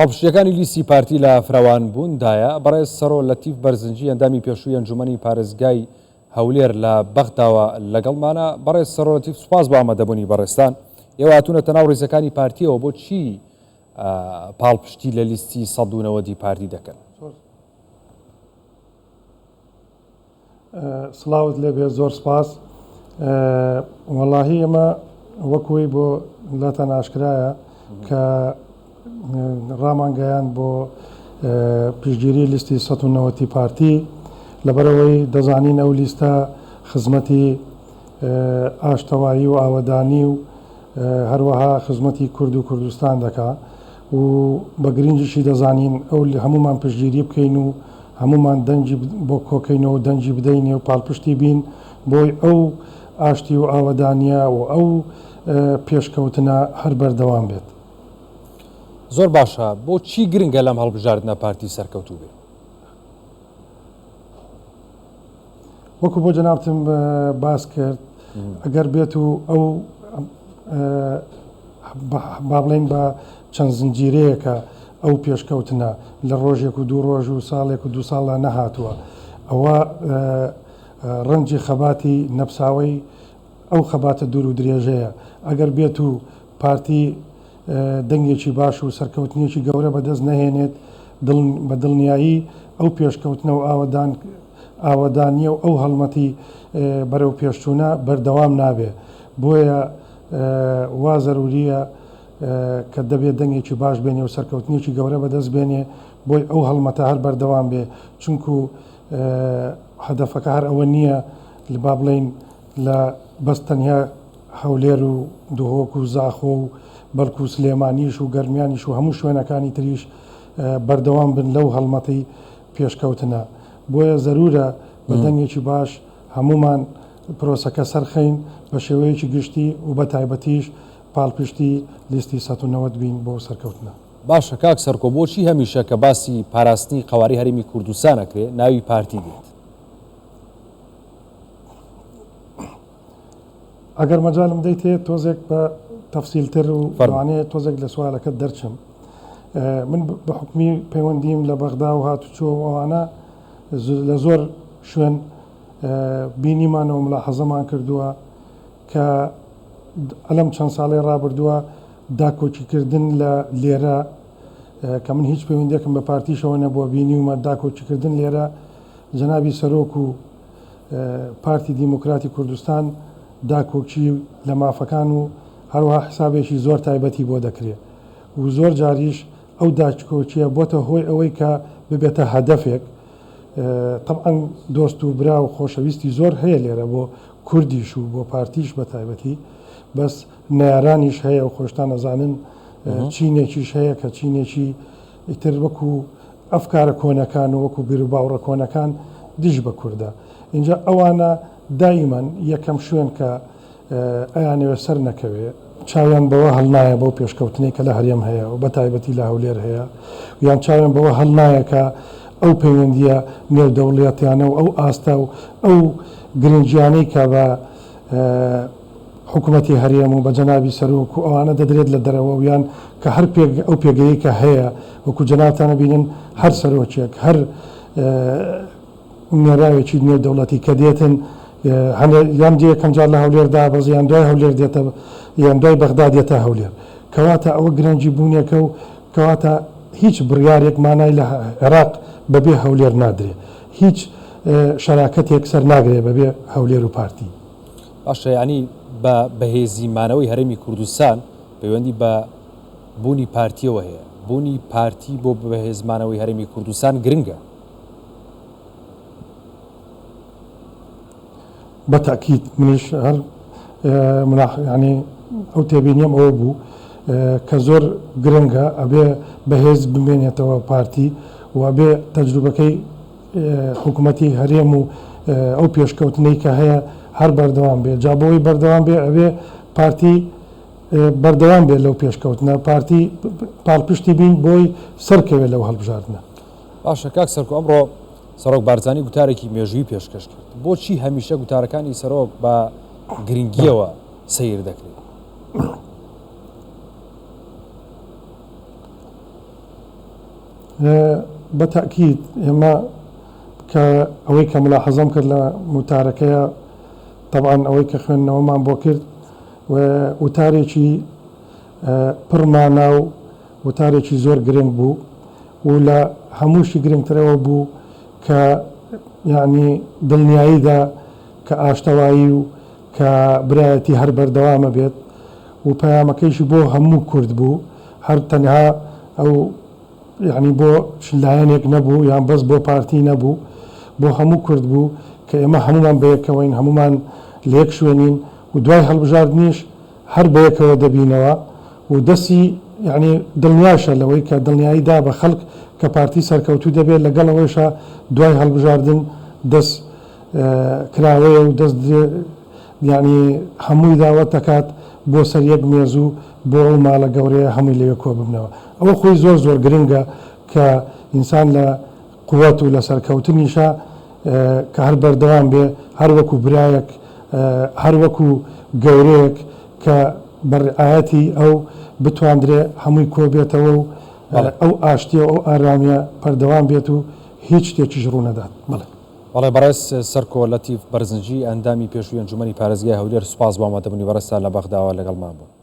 پاڵپشتییەکانی لیستی پارتی لە فراوانبووندایە، بەڕێز سەرۆ لەتیف بەرزنجی ئەندامی پێشووی ئەنجوومەنی پارێزگای هەولێر لە بەغداوە لەگەڵمانە. بەڕێز سەرۆ لەتیف سوپاس بۆ ئامادەبوونی بەڕێزتان. ئێوە هاتوونەتە ناو ڕیزەکانی پارتییەوە بۆ چی پاڵپشتی لە لیستی 190 ی پارتی دەکەن؟ سڵاوت لێبێ زۆر سپاس. وەڵاهی ئێمە وەکوی بۆ لاتان ئاشکرایە کە ڕامانگەیان بۆ پشتگیری لیستی 190 پارتی لەبەرەوەی دەزانین ئەو لیستە خزمەتی ئاشتەوایی و ئاوەدانی و هەروەها خزمەتی کورد و کوردستان دەکا و بە گرنگیشی دەزانین ئەو هەمومان پشتگیری بکەین و هەموومان دەنگی بۆ کۆکەینەوە و دەنگی بدەینێ و پاڵپشتی بین بۆی ئەو ئاشتی و ئاوەدانیە و ئەو پێشکەوتنە هەر بەردەوام بێت. زۆر باشە بۆ چی گرنگە لەم هەڵبژاردنە پارتی سەرکەوتوو بێ؟ وەکو بۆ جەنابتم باس کرد ئەگەر بێت و ئەو با بڵێین بە چەند زنجیرەیەکە ئەو پێشکەوتنە لە ڕۆژێک و دوو ڕۆژ و ساڵێک و دوو ساڵدا نەهاتووە ئەوە ڕەنجی خەباتی نەپساوەی ئەو خەباتە دوور و درێژەیە ئەگەر بێت و پارتی دەنگێکی باش و سەرکەوتنێکی گەورە بەدەست نەهێنێت بە دڵنیایی ئەو پێشکەوتنە و ئاوەدان ئاوەدانیە و ئەو هەڵمەتی بەرەو پێشچوونە بەردەوام نابێ بۆیە وا زەروریە کە دەبێ دەنگێکی باش بێنێ و سەرکەوتنێکی گەورە بەدەست بێنێ بۆی ئەو هەڵمەتە هەر بەردەوام بێ چونکو هەدەفەکە هەر ئەوە نییە با بڵێین لە بەس تەنیا هەولێر و دهۆک و زاخۆ و بەڵکو سلێمانیش و گەرمیانیش و هەموو شوێنەکانی تریش بەردەوام بن لەو هەڵمەتی پێشکەوتنە بۆیە زەرورە بە دەنگێکی باش هەموومان پرۆسەکە سەرخەین بە شێوەیەکی گشتی و بە تایبەتیش پاڵپشتی لیستی 190 بین بۆ سەرکەوتنە. باشە کاک سەرکۆ بۆچی هەمیشە کە باسی پاراستنی قەوارەی هەرێمی کوردستان ئەکرێ ناوی پارتی دێت؟ ئەگەر مەجالم دەیتێ تۆزێک بە تەفسیلتر و لەوانەیە تۆزێک لە سوالەکەت دەرچم. من بە حوکمی پەیوەندیم لە بەغدا و هاتوچۆ و ئەوانە لە زۆر شوێن بینیمانەوە ملاحەزەمان کردووە کە ئەلەم چەند ساڵەی ڕابردووە داکۆکیکردن لە لێرە کە من هیچ پەیوەندێکم بە پارتیشەوە نەبووە بینیومە داکۆکیکردن لێرە جەنابی سەرۆک و پارتی دیموکراتی کوردستان داکۆکی لە مافەکان و هەروەها حسابێکی زۆر تایبەتی بۆ دەکرێ و زۆر جاریش ئەو داکۆکیە بۆتە هۆی ئەوەی کە ببێتە هەدەفێک تەبعەن دۆست و برا و خۆشەویستی زۆر هەیە لێرە بۆ کوردیش و بۆ پارتیش بە تایبەتی بەس نەیارانیش هەیە و خۆشتان ئەزانن چینێکیش هەیە کە چینێکی ئیتر وەکو ئەفکارە کۆنەکان و وەکو بیروباوڕە کۆنەکان دژ بە کوردە ئینجا ئەوانە دایمەن یەکەم شوێن کە ئەیانەوێ سەر نەکەوێ، چاویان بەوە هەڵنایە بەو پێشکەوتنەی کە لە هەرێم هەیە و بە تایبەتی لە هەولێر هەیە، یان چاویان بەوە هەڵنایە کە ئەو پەیوەندییە نێودەوڵەتیانە و ئەو ئاستە و ئەو گرنگیانەی کە بە حکومەتی هەرێم و بە جەنابی سەرۆک و ئەوانە دەدرێت لە دەرەوە و یان کە هەر پێگ ئەو پێگەیەی کە هەیە وەکو جەنابتان ئەبینن هەر سەرۆکێک هەر نێراوێکی نێودەوڵەتی کە دێتن هەنێ یان دێ یەکەم جار لە هەولێر دابەزی یان دوای هەولێر دێتە یان دوای بەغدا دێتە هەولێر کەواتە ئەوە گرنگی بوونێکە و کەواتە هیچ بڕیارێک مانای لە عێراق بەبێ هەولێر نادرێ هیچ شەراکەتێک سەر ناگرێ بەبێ هەولێر و پارتی. باشە یانی بە بەهێزی مانەوەی هەرێمی کوردستان پەیوەندی بە بوونی پارتیەوە هەیە بوونی پارتی بۆ بەهێز مانەوەی هەرێمی کوردستان گرنگە. بە تەئکید منیش هەر یانی ئەو تێبینیەم ئەوە بوو کە زۆر گرنگە ئەبێ بەهێز بمێنێتەوە پارتی و ئەبێ تەجروبەکەی حکوومەتی هەرێم و ئەو پێشکەوتنەی کە هەیە هەر بەردەوام بێ جا بۆی بەردەوام بێ ئەبێ پارتی بەردەوام بێت لەو پێشکەوتنە پارتی پاڵپشتی بین بۆی سەرکەوێت لەو هەڵبژاردنە. باشە کاک سەرکۆ ئەمڕۆ سەرۆک بارزانی گوتارێکی مێژووی پێشکەش کرد بۆچی هەمیشە گوتارەکانی سەرۆک بە گرنگیەوە سەیر دەکرێت؟ بە تەئکید ئێمە کە ئەوەی کە ملاحەزەم کرد لە وتارەکەیا تەبعەن ئەوەی کە خوێندنەوەمان بۆ کرد وتارێکی پڕ مانا و وتارێکی زۆر گرنگ بوو و لە هەمووشی گرنگتر ئەوە بوو کە یەعنی دڵنیایی دا کە ئاشتەوایی و کە برایەتی هەر بەردەوامە بێت و پەیامەکەیشی بۆ هەموو کورد بوو هەر تەنها ئەو یەعنی بۆ لایەنێک نەبوو یان بەس بۆ پارتی نەبوو بۆ هەموو کورد بوو کە ئێمە هەموومان بەیەکەوەین هەموومان لە یەک شوێنین و دوای هەڵبژاردنیش هەر بەیەکەوە دەبینەوە و دەستی یەعنی دڵنیاشە لەوەی کە دڵنیایی دا بە خەڵک کە پارتی سەرکەوتوو دەبێت لەگەڵ ئەوەیشا دوای هەڵبژاردن دەست کراوەیە و دەست یەعنی هەمووی داوەت دەکات بۆ سەر یەک مێز و بۆ ئەو ماڵە گەورەیە هەمووی لەوێ کۆ ببنەوە. ئەوە خۆی زۆر زۆر گرنگە کە ئینسان لە قوت و لە سەرکەوتنیشا کە هەر بەردەوام بێ هەر وەکو برایەک هەر وەکو گەورەیەک کە بە ڕعایەتی ئەو بتواندرێ هەمووی کۆ بێتەوە و ئەو ئاشتیە و ئەو ئارامیە پەردەوام بێت و هیچ شتێکیش ڕوونەدات. بەڵێ. بەڵێ بەڕێز سەرکۆ لەتیف بەرزنجی ئەندامی پێشووی ئەنجومەنی پارێزگای هەولێر سوپاس بۆ ئامادەبوونی بەڕێزتان لە بەغداوە لەگەڵمان بوون.